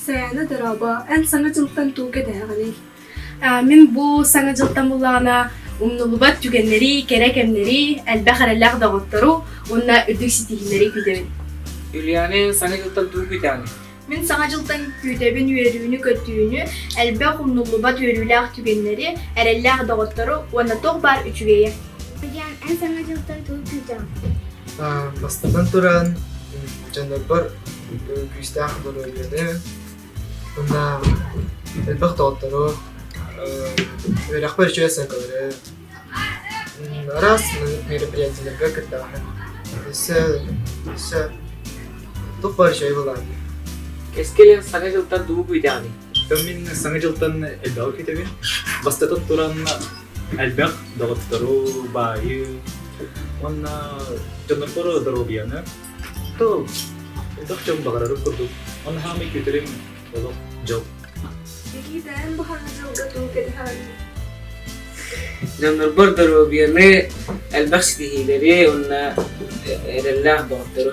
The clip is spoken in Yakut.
Сайаана дорообо, эн Саҥа дьылтан тугу кэтэһэҕиний? Мин бу Саҥа дьылтан буллаҕына умнуллубат түгэннэри, кэрэ кэмнэри, элбэх эрэллээх доҕоттору уонна үрдүк ситиһиилэри күүтэбин. Ульяна, эн Саҥа дьылтан тугу күүтэҕиний? Мин Саҥа дьылтан күүтэбин үөрүүнү-көтүүнү, элбэх умнуллубат үөрүүлээх түгэннэри, эрэллээх доҕоттору уонна туох баар үчүгэйи. Диан, эн Саҥа дьылтан тугу күүтэҕин? Бастатан туран, дьоннорбор күүстээх доруобуйаны уонна элбэх доҕоттору, үөрэхпэр үчүгэй сыаҥкалары, араас мероприятиеларга кыттаҕын. Өссө, өссө туох баар үчүгэй буолаҕын. Кэскил эн Саҥа дьылтан тугу күүтэҕиний? Мин Саҥа дьылтан элбэҕи күүтэбин. Бастатан туран, элбэх доҕоттору, баайы уонна дьоннорбор доруобуйаны То элбэх дьон баҕарарын курдук, онно хаамай күүтэрим олох дьол. Никита, эн бу хаҥа дьылга тугу кэтэһэҕиний? Дьоннорбор доруобуйаны, элбэх ситиһиилэри уонна эрэллээх доҕоттору.